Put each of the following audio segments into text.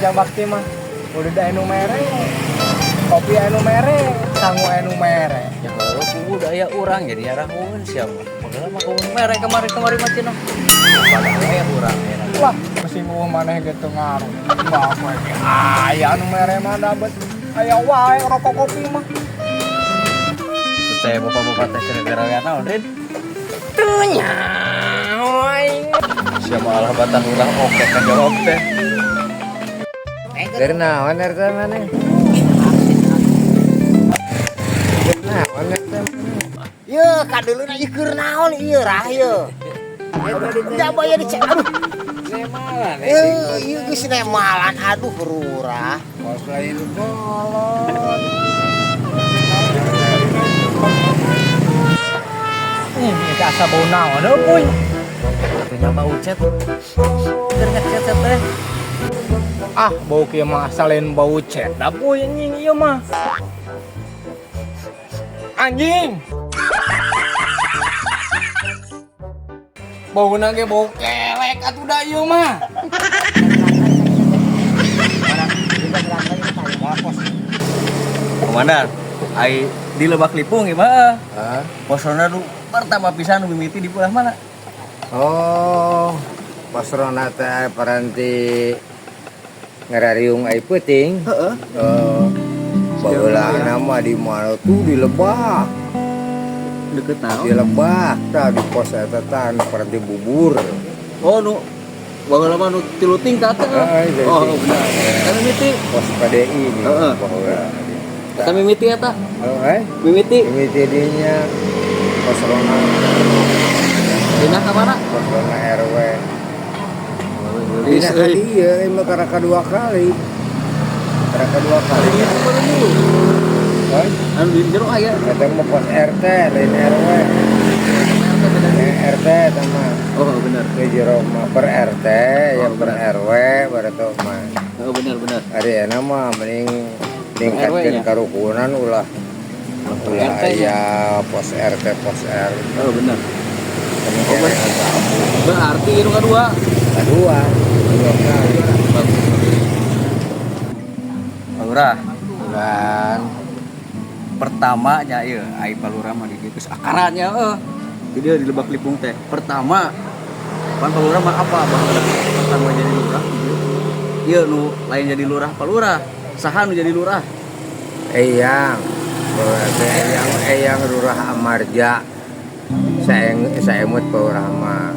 Kerja bakti mah. Udah da anu mere. Kopi anu mere, sangu anu mere. Ya heuh, kudu da aya urang jadi nyarahoeun sia mah. Padahal mah eueuh mere kamari-kamari mah cenah. Padahal aya urang ya. Wah, mesti mau maneh gitu ngaruh. Wah, poe ge aya anu mere mah dapet. Aya wae rokok kopi mah. Terus teh bapak-bapak teh gara-gara naon, Rin? Teu nyaho aing. Sia mah alah batan urang oke kan jawab teh. Dari naon RT maneh? Dari naon RT maneh? Ye, kadeuleuna ieu keur naon ieu rah ieu. Da baya dicek. Aduh, Nemalan ieu ieu geus nemalan aduh rurah. Kos lain kolot. Ini asa bau naon euy. Tapi nama ucet. Keur ngecet teh. Ah, bau kieu mah asa lain bau cet. Da puy anjing ieu mah. Anjing. Bauna ge bau kelek atuh da ieu mah. Komandan, ai di Lebak Lipung ieu mah. Hah? Pos ronda nu pertama pisan nu mimiti di pulah mana? Oh, pos ronda teh paranti ngarariung ai peuting. Heeh. Oh, baheula mah di mana tuh di Lebak. Deket naon? Di Lebak tah di pos eta tah anu paranti bubur. Oh, nu baheula mah nu tilu tingkat teh. Heeh, jadi Oh, tingkat. benar. Eta mimiti. Pos PDI di Heeh. baheula. Eta mimiti eta. Oh, eh? Mimiti. Mimiti dinya pos ronda. Pindah ka mana? Pos ronda RW. Geus Pindah ka euy. dieu emang karena kedua kali. Karena kedua kali. Itu baru dulu. Hah? Anu di jero aya. Eta mah pos RT lain RW. Eh, RT eta mah. Oh, benar. Di jero mah per RT ya Oh, per benar. RW baru mah. Oh, benar benar. Ari enak mah mending ningkatkeun RW-nya. karukunan ulah ulah RT-nya. aya pos RT pos R. Oh, benar. Mending Oh, kene agak Berarti itu kedua. kedua. Dua kali. Bagus. Lurah, Bulan pertamanya ieu ai Palura mah di dieu geus akarannya eueuh. Jadi di Lebak Lipung teh. Pertama pan Palura mah apa baheula pertama jadi lurah di dieu. Ieu nu lain jadi lurah Palura. Saha nu jadi lurah? Eyang, berarti Eyang Eyang Lurah Amarja. Saya emut Lurah mah.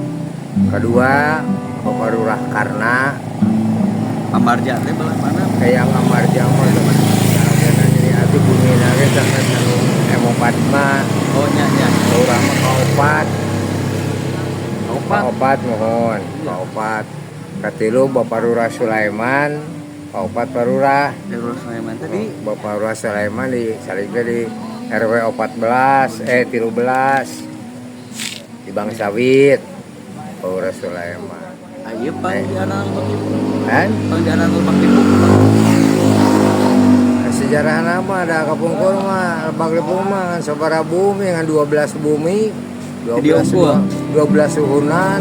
Kedua, Bapak Lurah Karna. Amarja teh belah mana? Eyang Amarja mah sarana jadi atuh bumi ge sangat anu M4 mah. Oh nya nya. Lurah mah kaopat, Opat. kaopat mohon, kaopat. Katilu Bapak Lurah Sulaiman, kaopat Pak Lurah. Lurah Sulaiman tadi. Bapak Lurah Sulaiman di salikna di RW 14 eh 13 di Bangsawit. Bapak Lurah Sulaiman. Ayo pang di anak Lebak Lipung. Kan? Pang di anak Lebak Lipung. Sejarah nama ada kapungkur mah Lebak Lipung mah ngan sabaraha bumi ngan 12 bumi, Jadi 12 unggul. 12 suhunan.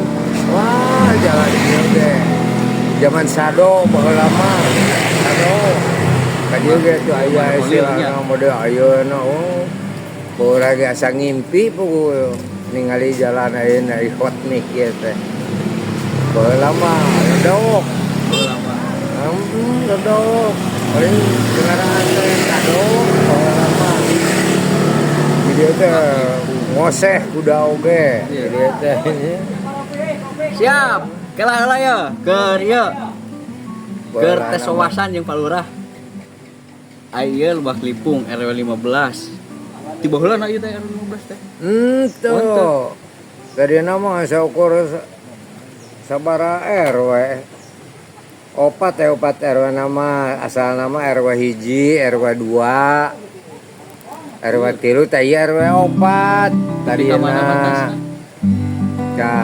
Wah, jalan ieu ge. Zaman sado baheula mah. Sado. Ka dieu ge tuh aya istilahna mode ayeuna oh. Baheula ge asa ngimpi puguh ningali jalan ayeuna hot mic ieu teh. Baheula mah ledok. Baheula mah. Ledok. Paling kendaraan teh sado baheula mah. Di dieu teh ngoseh kuda oge. Di dieu teh. Siap. Kelah lah ya. Keur ieu. Keur tes wawasan jeung Pak Lurah. Ai ieu Lebak Lipung RW 15. Ti baheula na ieu teh RW 15 teh. Tuh. Tadi nama saukur sabara RW. Opat ya opat RW nama asal nama RW hiji, RW 2, RW 3, teh ieu RW 4. Tadi Di mana na. batasna? Ka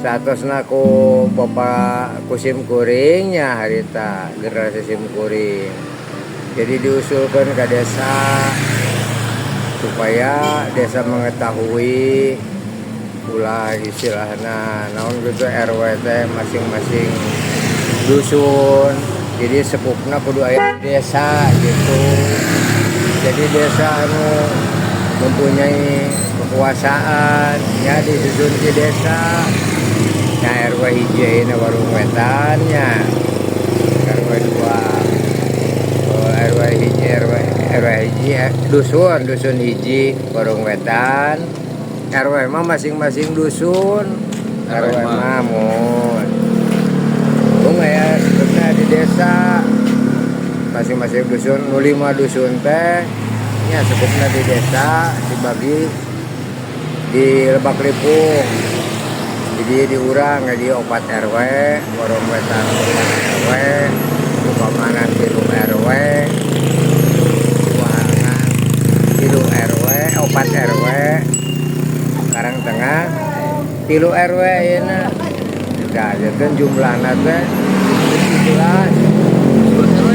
satosna ku Bapak Kusim Kuringnya harita generasi Sim Kuring. Jadi diusulkan ke desa supaya desa mengetahui ulah istilahna naon gitu RW teh masing-masing dusun. Jadi sepuhna kudu aya di desa gitu. Jadi desa anu mempunyai kekuasaan ya disusun di desa. Nah, RW hiji ayeuna Warung Wetan nya. RW 2, oh, RW hiji, RW RW hiji, dusun dusun hiji Warung Wetan. RW mah masing-masing dusun. RW RW mah. Mah mun. Bung ya sebetulnya di desa masing-masing dusun nu lima dusun teh nya sebutna di desa dibagi di Lebak Lipung. Jadi di urang di opat RW, Warung Wetan opat RW, Sukamanan tilu RW, Wahangan tilu RW, opat RW, Karang Tengah tilu RW ayeuna. Nah, jadi jumlahna teh 17. 11 RW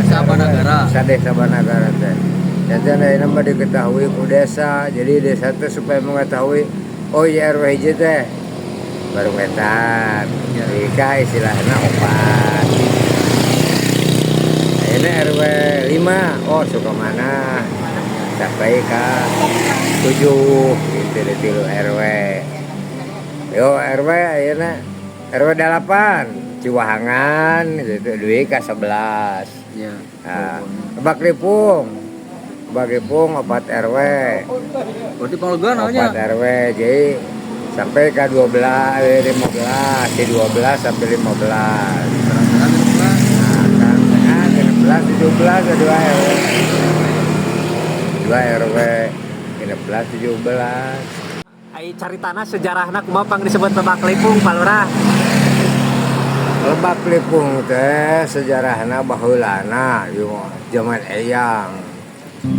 Sabanagara. Sadesa Banagara teh. Jadi ayeuna mah diketahui ku desa. Jadi desa teh supaya mengetahui, oh iya, RW hiji teh Warung Wetan. Ya. Jika istilahnya opat. Ayeuna RW 5, oh Sukamana sampai ke 7 gitu di tilu RW. Yo RW ayeuna RW 8 Ciwahangan gitu dugi ka 11. Ya. Nah, Lebak Lipung. Lebak Lipung 4 RW. Berarti panglegan 4 RW jadi sampai ke 12, 15, di 12 sampai 15. Karang Tengah. Nah, Karang Tengah 16, 17 ada 2 RW. 2 RW 16, 17. Ai caritana sejarahna kumaha pang disebut Lebak Lipung, Pak Lurah? Lebak Lipung teh sejarahna baheulana ieu zaman eyang.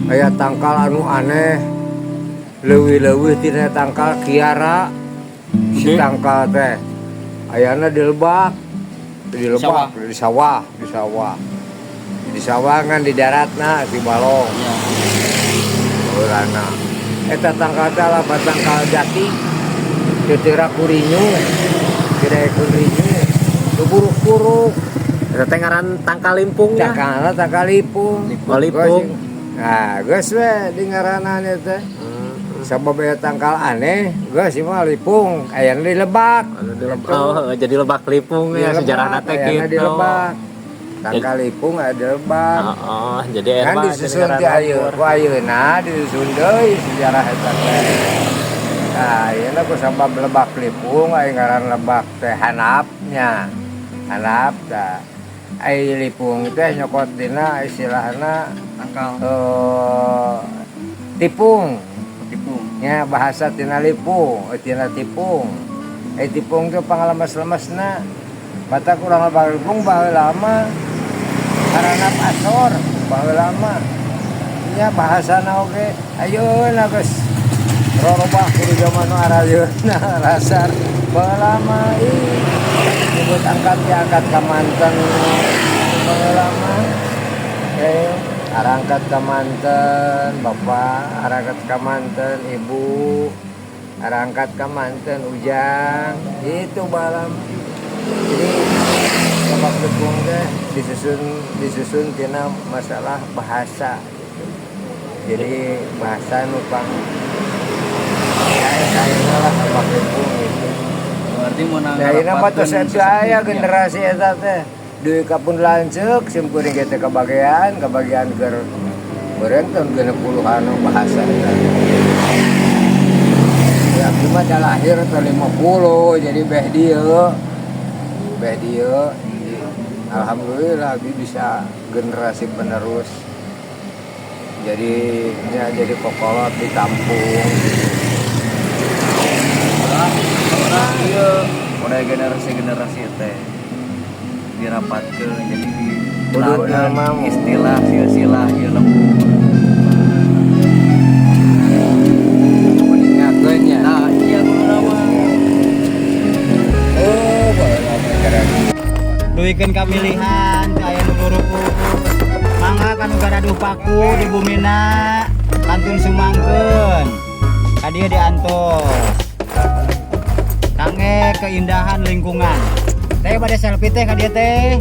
Aya tangkal anu aneh, leuwih-leuwih tina tangkal kiara. Si tangkal teh ayana di lebak, di lebak, di sawah, di sawah. Di sawah kan di daratna di balong. Baheulana. Eta tangkal teh labat tangkal jati. Teu kurinyu. Tidak kurinyu. Buruk-buruk. Eta teh ngaran tangkal limpung ya. Tangkalna tangkal lipung. Oh, lipung. Nah, geus we di ngaranan eta. Sabab aya tangkal aneh, geus ieu mah lipung, ayana di lebak. Oh, jadi Lebak Lipung ya sejarahna teh Ayana di gitu. lebak. Tangkal lipung aya di lebak. Oh, jadi Kan mah disusun jadi ti ngaran ayeuna, lembur. ku ayeuna disusun deui sejarah eta teh. Nah, ayeuna ku sabab Lebak Lipung aya ngaran lebak teh handapnya. Handap tah. Ai lipung teh nyokot dina istilahna Tangkal tipung. Tipung. Nya bahasa tina lipung, tina tipung. Tipung teh panglemes-lemesna. Mata kurang Lebak Lipung baheula mah haranap asor baheula mah. Nya bahasana oge ayeuna geus rorobah kudu zaman nu ayeuna rasar. Baheula mah ih nyebut angkat ya angkat ka manten baheula mah. Arangkat ka manten bapak, arangkat ka manten ibu, arangkat ka manten ujang, itu balam. Jadi Lebak Lipung teh disusun disusun tina masalah bahasa gitu. Jadi bahasa nu pang ya ayeuna lah Lebak Lipung gitu. Berarti mau Nah, ini mah tos eta aya generasi eta teh. Duit kapun lanceuk sim kuring ge teh kabagean, kabagean keur meureun tahun 60-an bahasa eta. Ya, abdi mah da lahir tahun 50, jadi beh dieu. Beh dieu. Jadi, alhamdulillah abdi bisa generasi penerus. Jadi nya jadi kokolot ditampung gitu. Iya, udah generasi-generasi teh dirapatkeun jadi di Kudu nama mu. Istilah silsilah ieu lembur. Mengingatkeun nya. Nah, iya kudu nama. Oh, baheula mah cara Duikeun kamilihan teu aya nu ngurupus. Mangga kanu garaduh paku di bumina kantun sumangkeun ka dieu diantos kangge keindahan lingkungan teh. Pada selfie teh ka dieu teh.